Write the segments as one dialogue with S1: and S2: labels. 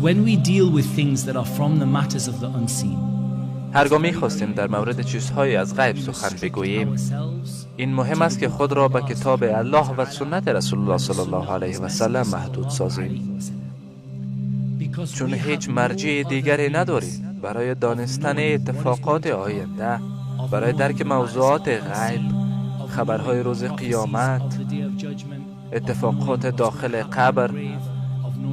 S1: When we deal with things that are from the matters of the unseen,
S2: هرگاه میخواستیم در مورد چیزهایی از غیب سخن بگوییم، این مهم است که خود را به کتاب الله و سنت رسول الله صلی الله علیه و سلم محدود سازیم، چون هیچ مرجع دیگری نداریم برای دانستن اتفاقات آینده، برای درک موضوعات غیب، خبرهای روز قیامت، اتفاقات داخل قبر،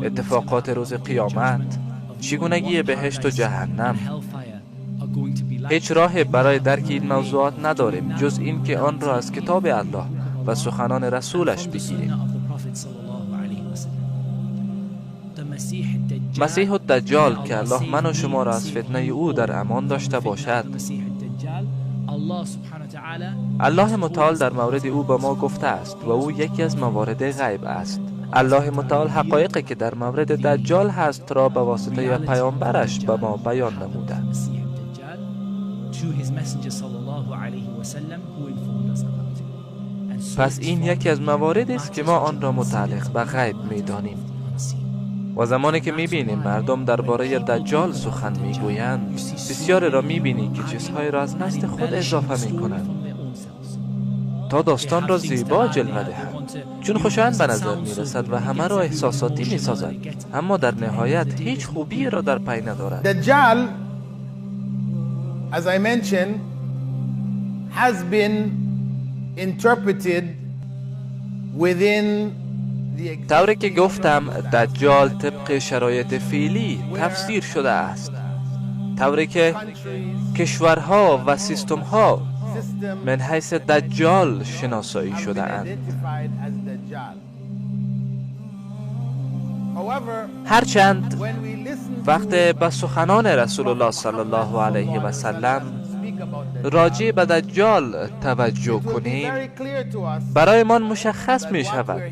S2: اتفاقات روز قیامت، چگونگی بهشت و جهنم. هیچ راه برای درک این موضوعات نداریم جز اینکه آن را از کتاب الله و سخنان رسولش بگیریم. مسیح الدجال که الله من و شما را از فتنه او در امان داشته باشد، الله متعال در مورد او به ما گفته است و او یکی از موارد غیب است. الله متعال حقایقی که در مورد دجال هست را به واسطه پیامبرش به ما بیان نموده. پس این یکی از مواردی است که ما آن را متعلق به غیب می‌دانیم. و زمانی که می‌بینیم مردم درباره دجال سخن می‌گویند، بسیاری را می‌بینی که چیزهایی را از نزد خود اضافه می‌کنند تا داستان را زیبا جلوه دهند، چون خوشایند به نظر می‌رسد و همه را احساساتی می‌سازد، اما در نهایت هیچ خوبی را در پی ندارد.
S3: دجال، as I mentioned, has been interpreted within the
S2: طوری که گفتم، دجال طبق شرایط فعلی تفسیر شده است، طوری که کشورها و سیستم‌ها من حیث دجال شناسایی شده اند. هرچند وقت به سخنان رسول الله صلی الله علیه و سلم راجع به دجال توجه کنیم، برایمان مشخص می شود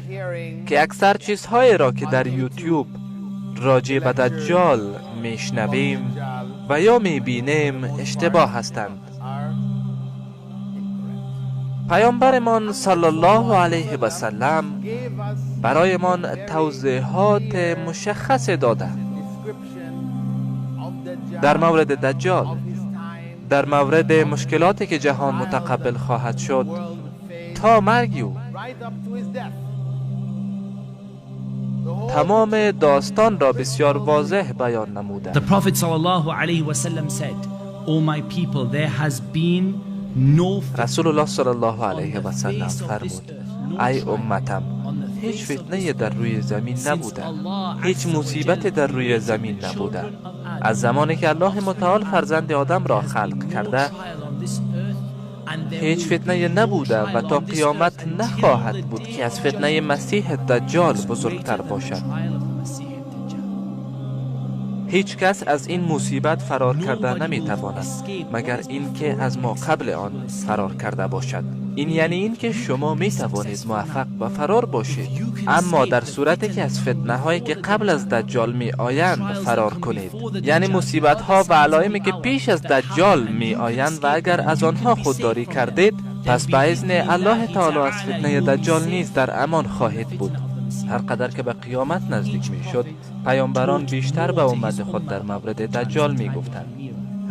S2: که اکثر چیزهایی را که در یوتیوب راجع به دجال می شنویم و یا می بینیم اشتباه هستند. پیامبرمان صلی الله علیه و سلم برایمان توضیحات مشخص داده در مورد دجال، در مورد مشکلاتی که جهان متقبل خواهد شد تا مرگ او. تمام داستان را بسیار واضح بیان نموده.
S1: The Prophet sallallahu alaihi wasallam said, "O my people, there has been no
S2: رسول الله صلی الله علیه و سلم فرمود: ای امتم، هیچ فتنه در روی زمین نبوده، هیچ مصیبت در روی زمین نبوده. از زمانی که الله متعال فرزند آدم را خلق کرده، هیچ فتنه نبوده و تا قیامت نخواهد بود که از فتنه مسیح دجال بزرگتر باشد. هیچ کس از این مصیبت فرار کرده نمیتواند مگر اینکه از ما قبل آن فرار کرده باشد. این یعنی اینکه شما می توانید موفق به فرار باشید، اما در صورتی که از فتنه هایی که قبل از دجال می آیند فرار کنید، یعنی مصیبت ها و علائمی که پیش از دجال می آیند و اگر از آنها خودداری کردید، پس به اذن الله تعالی از فتنه دجال نیز در امان خواهید بود. هر قدر که به قیامت نزدیک می شد، پیامبران بیشتر به امت خود در مورد دجال می گفتند.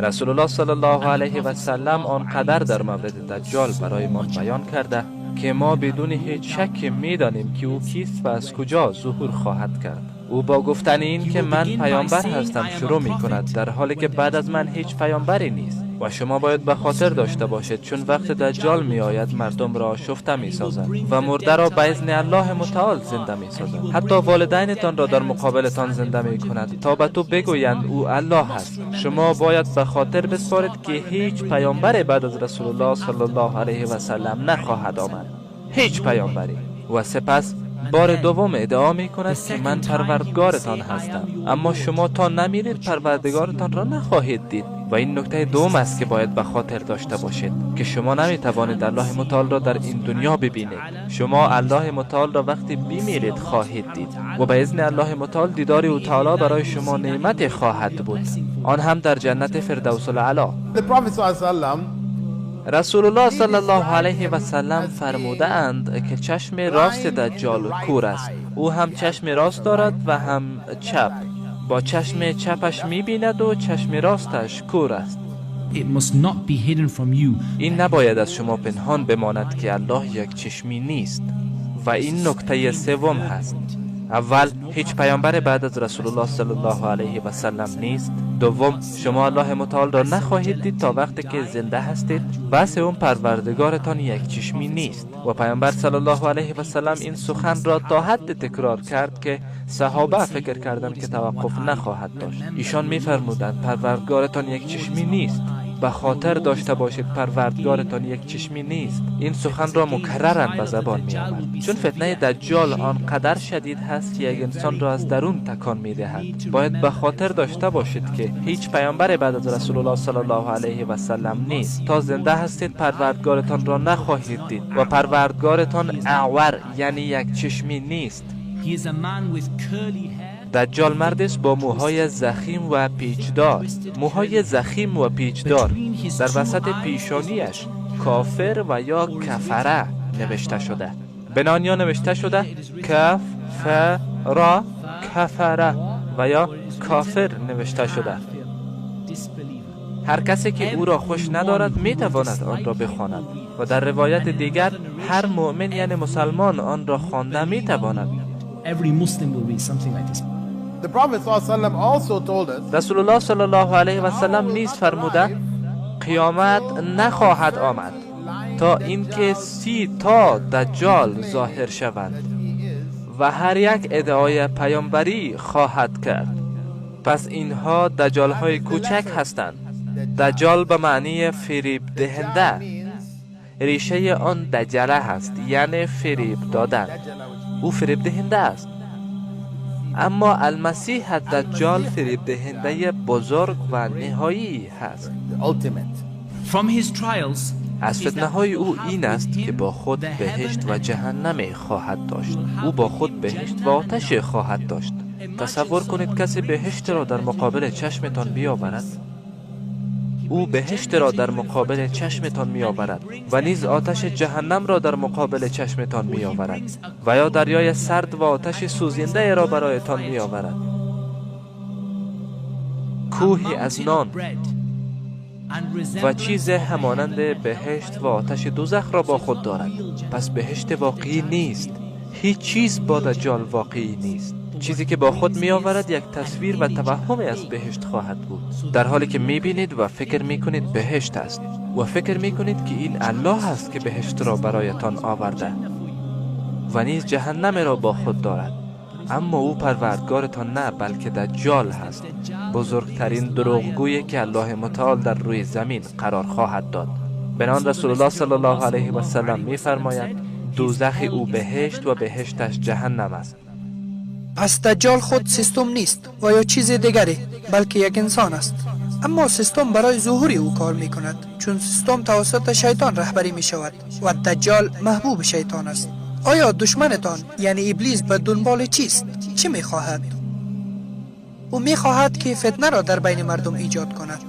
S2: رسول الله صلی الله علیه و سلم آنقدر در مورد دجال برای ما بیان کرده که ما بدون هیچ شک می دانیم که او کیست و از کجا ظهور خواهد کرد. او با گفتن این که من پیامبر هستم شروع می کند، در حالی که بعد از من هیچ پیامبری نیست. و شما باید به خاطر داشته باشید، چون وقت دجال می آید مردم را آشفته می سازد و مرده را به اذن الله متعال زنده می سازد. حتی والدینتان را در مقابلتان زنده می کند تا به تو بگویند او الله است. شما باید به خاطر بسپارید که هیچ پیامبر بعد از رسول الله صلی الله علیه و سلم نخواهد آمد، هیچ پیامبری. و سپس بار دوم ادعا می کند که من پروردگارتان هستم، اما شما تا نمیرید پروردگارتان را نخواهید دید. و این نکته دوم است که باید به خاطر داشته باشید که شما نمی توانید الله متعال را در این دنیا ببینید. شما الله متعال را وقتی بمیرید خواهید دید و به اذن الله متعال دیدار او تعالی برای شما نعمت خواهد بود، آن هم در جنت فردوس الاعلی. رسول الله صلی الله علیه و سلم فرموده اند که چشم راست دجال کور است. او هم چشم راست دارد و هم چپ. با چشم چپش میبیند و چشم راستش کور است.
S1: It must not be hidden from you.
S2: این نباید از شما پنهان بماند که الله یک چشمی نیست. و این نکته سوم هست. اول، هیچ پیامبر بعد از رسول الله صلی الله علیه و سلم نیست. دوم، شما الله متعال را نخواهید دید تا وقتی که زنده هستید. و سوم، پروردگارتان یک چشمی نیست. و پیامبر صلی الله علیه و سلم این سخن را تا حد تکرار کرد که صحابه فکر کردند که توقف نخواهد داشت. ایشان می‌فرمودند پروردگارتان یک چشمی نیست. به خاطر داشته باشید پروردگارتان یک چشمی نیست. این سخن را مکرراً به زبان می آورد، چون فتنه دجال آنقدر شدید هست که یک انسان را از درون تکان می دهد. باید به خاطر داشته باشید که هیچ پیامبر بعد از رسول الله صلی الله علیه و سلم نیست. تا زنده هستید پروردگارتان را نخواهید دید و پروردگارتان اعور، یعنی یک چشمی نیست. دجال مرد است با موهای ضخیم و پیچدار، موهای ضخیم و پیچدار. در وسط پیشانیش کافر و یا کفره نوشته شده. بنانیا نوشته شده کف ف را کفره و یا کافر نوشته شده. هر کسی که او را خوش ندارد می تواند آن را بخواند. و در روایت دیگر هر مؤمن یعنی مسلمان آن را خوانده می تواند. رسول الله صلی الله علیه و سلم نیز فرموده قیامت نخواهد آمد تا اینکه 30 تا دجال ظاهر شوند و هر یک ادعای پیامبری خواهد کرد. پس اینها دجال های کوچک هستند. دجال به معنی فریب دهنده، ریشه آن دجله هست، یعنی فریب دادن. او فریب دهنده است. اما المسیح دجال فریب دهنده بزرگ و نهایی هست. از فتنه های او این است که با خود بهشت و جهنم خواهد داشت. او با خود بهشت و آتش خواهد داشت. تصور کنید کسی بهشت را در مقابل چشمتان بیاورد. او بهشت را در مقابل چشمتان می آورد و نیز آتش جهنم را در مقابل چشمتان می آورد و یا دریای سرد و آتش سوزنده را برایتان می آورد. کوهی از نان و چیز همانند بهشت و آتش دوزخ را با خود دارد. پس بهشت واقعی نیست. هیچ چیز با دجال واقعی نیست. چیزی که با خود می آورد یک تصویر و توهمی از بهشت خواهد بود، در حالی که می بینید و فکر می کنید بهشت است و فکر می کنید که این الله است که بهشت را برایتان آورده و نیز جهنم را با خود دارد. اما او پروردگارتان نه، بلکه دجال هست، بزرگترین دروغگویی که الله متعال در روی زمین قرار خواهد داد. بنان رسول الله صلی الله علیه و سلم می فرماید دوزخ او بهشت و بهشتش جهنم است.
S4: پس دجال خود سیستم نیست و یا چیز دیگری، بلکه یک انسان است. اما سیستم برای ظهور او کار می کند، چون سیستم توسط شیطان رهبری می شود و دجال محبوب شیطان است. آیا دشمنتان یعنی ابلیس به دنبال چیست؟ چه می خواهد؟ او می خواهد که فتنه را در بین مردم ایجاد کند.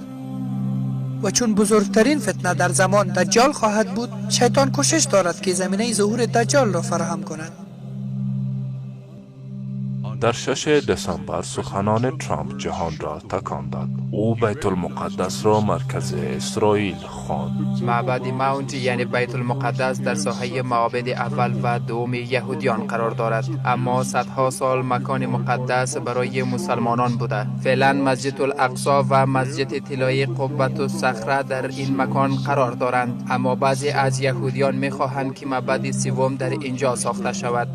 S4: و چون بزرگترین فتنه در زمان دجال خواهد بود، شیطان کوشش دارد که زمینه ظهور دجال را فراهم کند.
S5: در 6 دسامبر سخنان ترامپ جهان را تکان داد. او بیت المقدس را مرکز اسرائیل خواند.
S6: معبد ماونت یعنی بیت المقدس در ساحه معابد اول و دوم یهودیان قرار دارد، اما صدها سال مکان مقدس برای مسلمانان بوده. فعلا مسجد الاقصی و مسجد طلایی قبة الصخره در این مکان قرار دارند، اما بعضی از یهودیان میخواهند که معبد سوم در اینجا ساخته شود.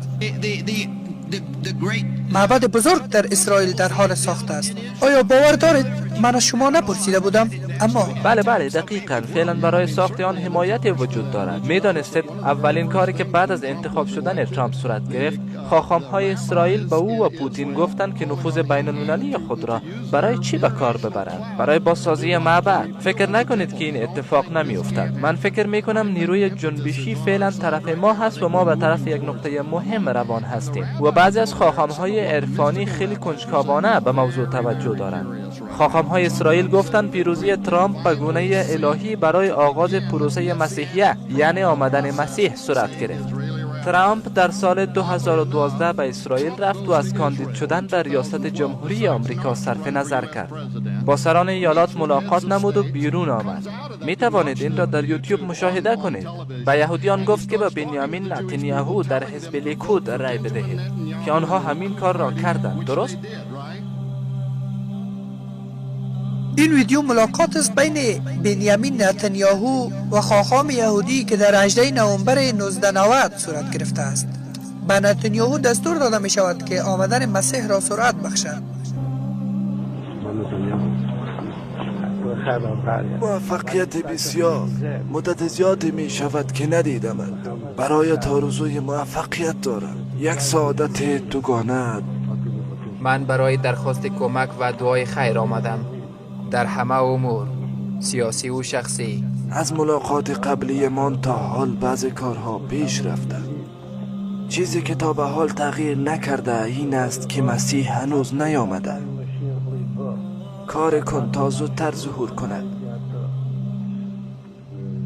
S4: معبد بزرگ در اسرائیل در حال ساخت است. آیا باور دارید؟ من از شما نپرسیده بودم، اما
S2: بله دقیقاً. فعلا برای ساخت آن حمایت وجود دارد. میدانستید اولین کاری که بعد از انتخاب شدن ترامپ صورت گرفت، خاخام‌های اسرائیل به او و پوتین گفتند که نفوذ بین‌المللی خود را برای چی به کار ببرند؟ برای بازسازی معبد. فکر نکنید که این اتفاق نمی‌افتد. من فکر می‌کنم نیروی جنبشی فعلا طرف ما هست و ما به طرف یک نقطه مهم روان هستیم و بعضی از خاخام‌های عرفانی خیلی کنجکاوانه به موضوع توجه دارند. خاخام‌های اسرائیل گفتند پیروزی ترامپ به گونه الهی برای آغاز پروسه مسیحیه، یعنی آمدن مسیح، صورت گرفت. ترامپ در سال 2012 به اسرائیل رفت و از کاندید شدن به ریاست جمهوری آمریکا صرف نظر کرد. با سران ایالات ملاقات نمود و بیرون آمد. می توانید این را در یوتیوب مشاهده کنید. به یهودیان گفت که به بنیامین نتانیاهو در حزب لیکود رای بدهید که آنها همین کار را کردند. درست؟
S4: این ویدیو ملاقات است بین بنیامین نتانیاهو و خاخام یهودی که در 18 نوامبر 1990 صورت گرفته است. به نتانیاهو دستور داده می شود که آمدن مسیح را سرعت بخشد.
S7: موفقیت بسیار مدت زیادی می شود که ندیدمت. برایت آرزوی موفقیت دارم. یک سعادت دوگانه.
S6: من برای درخواست کمک و دعای خیر آمدم. در همه امور، سیاسی و شخصی.
S7: از ملاقات قبلی من تا حال بعض کارها پیش رفته. چیزی که تا به حال تغییر نکرده این است که مسیح هنوز نیامده. کار کن تا زودتر ظهور کند.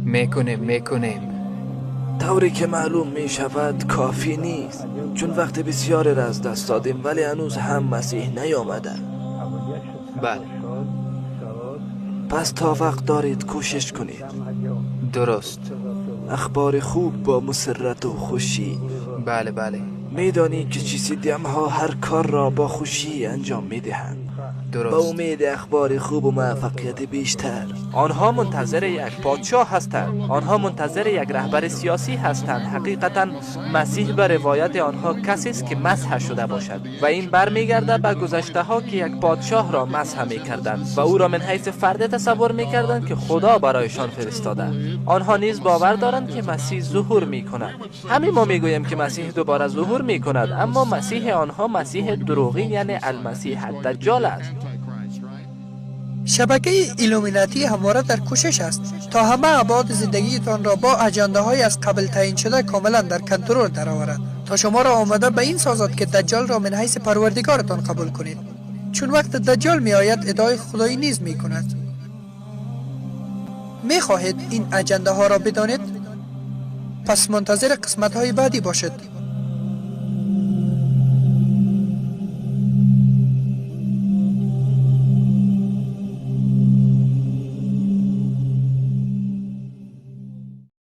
S6: میکنیم.
S7: طوری که معلوم می شود کافی نیست، چون وقت بسیاری را از دست دادیم ولی هنوز هم مسیح نیامده.
S6: بله.
S7: پس تا وقت دارید کوشش کنید.
S6: درست.
S7: اخبار خوب با مسرت و خوشی.
S6: بله بله.
S7: میدانی که چیسیدیم ها هر کار را با خوشی انجام میدهند.
S6: درست.
S7: با امید اخبار خوب و موفقیت بیشتر.
S2: آنها منتظر یک پادشاه هستند. آنها منتظر یک رهبر سیاسی هستند. حقیقتا مسیح به روایت آنها کسی است که مسح شده باشد و این برمیگرده به گذشته ها که یک پادشاه را مسح میکردند و او را من حیث فرد تصور میکردند که خدا برایشان فرستاده. آنها نیز باور دارند که مسیح ظهور میکند. همین ما میگوییم که مسیح دوباره ظهور میکند، اما مسیح آنها مسیح دروغین یعنی المسیح الدجال است.
S4: شبکه ایلومیناتی همواره در کوشش است تا همه ابعاد زندگیتان را با اجنده های از قبل تعیین شده کاملا در کنترل درآورد تا شما را آماده به این سازد که دجال را من حیث پروردگارتان قبول کنید، چون وقت دجال می آید ادعای خدایی نیز می کند. می خواهید این اجنده ها را بدانید؟ پس منتظر قسمت های بعدی باشید.